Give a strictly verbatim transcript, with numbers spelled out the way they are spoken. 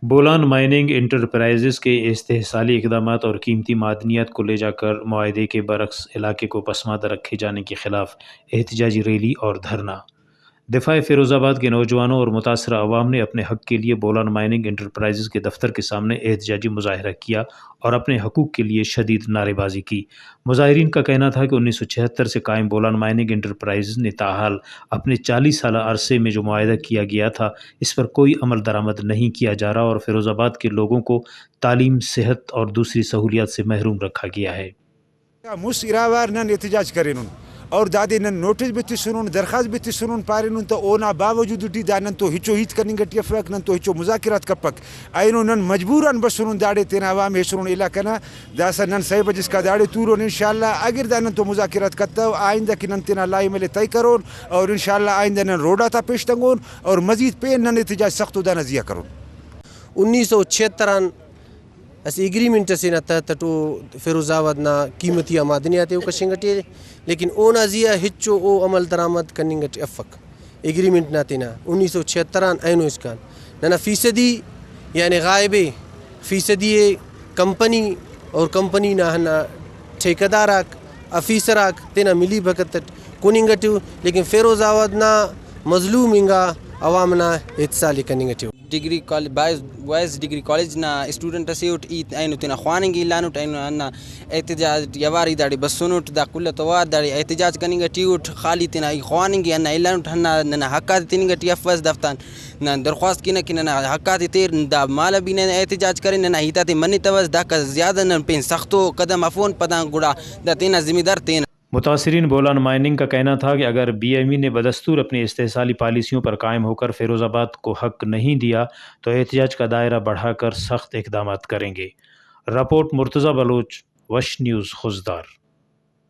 بولان مائننگ انٹرپرائزز کے استحصالی اقدامات اور قیمتی معدنیات کو لے جا کر معاہدے کے برعکس علاقے کو پسماندہ رکھے جانے کے خلاف احتجاجی ریلی اور دھرنا۔ دفاع فیروز آباد کے نوجوانوں اور متاثرہ عوام نے اپنے حق کے لیے بولان مائننگ انٹرپرائزز کے دفتر کے سامنے احتجاجی مظاہرہ کیا اور اپنے حقوق کے لیے شدید نعرے بازی کی۔ مظاہرین کا کہنا تھا کہ انیس سو چھہتر سے قائم بولان مائننگ انٹرپرائزز نے تاحال اپنے چالیس سالہ عرصے میں جو معاہدہ کیا گیا تھا، اس پر کوئی عمل درآمد نہیں کیا جا رہا اور فیروز آباد کے لوگوں کو تعلیم، صحت اور دوسری سہولیات سے محروم رکھا گیا ہے۔ مست اراوار نن احتجاج کرینن اور دادے نن نوٹس بھی تسنن، درخواست بھی تسنن، پارینن تو اونا باوجود ٹی دا نن تو ہچو ہیت کننگ ٹی افک، نن تو ہچو مذاکرات کپک۔ اینو نن مجبوران بسنن داڑے تینا عوام ایسرن علاقہ نا۔ داسہ نن سئے بج اسکا داڑے تورون انشاءاللہ۔ اگر دا نن تو مذاکرات کتو، آئندہ کہ نن تینا لائحہ عمل ءِ طے کرون اور انشاءاللہ آئندہ نن روڈ آتا پیش تنگون اور مزید پین نن احتجاج سخت و دانا زیہا کرون۔ انیس سو چھہتر آن اسہ ایگریمنٹ اسے نا تحت اٹ او فیروز آباد نا قیمتی آ معدنیات ءِ او کشنگ ٹی ءِ، لیکن اونا زیہا ہچو او عمل درآمد کننگ ٹی افک۔ ایگریمنٹ نا تینا انیس سو چھہتر آن اینو اسکان ننا فیصدی یعنی غائب ءِ، فیصدی ءِ کمپنی اور کمپنی نا ہندا ٹھیکیدار آک، آفیسر آک تینا ملی بھگت اٹ کننگ ٹی ءِ، لیکن فیروز آباد نا مظلوم انگا عوام نا احتسال ءِ کننگ ٹی ءِ۔ ڈگری کالج، بوائز، بوائز ڈگری کالج نا اسٹوڈنٹ اسے اٹ، ای اینو تینا خواننگ ءِ الانٹ، اینو ہندا احتجاج ٹی اوار ای داڑے بسونٹ، دا کل توار داڑے احتجاج کننگ ٹی اٹ، خالی تینا ای خواننگ ءِ ہندا الانٹ، ہندا ننا حق آتے تننگ ٹی افس، دافتان نن درخواست کینہ کہ ننا حق آتے تیر، دا مالو بھی نن احتجاج کرین، ننا ہیت آتے منتوس، داکا زیادہ نن پین سختو قدم ہرفون پدان گڑا دا تینا ذمہ دار تینا۔ متاثرین بولان مائننگ کا کہنا تھا کہ اگر بی ایم ای نے بدستور اپنی استحصالی پالیسیوں پر قائم ہوکر فیروز آباد کو حق نہیں دیا تو احتجاج کا دائرہ بڑھا کر سخت اقدامات کریں گے۔ رپورٹ مرتضی بلوچ، وش نیوز، خضدار۔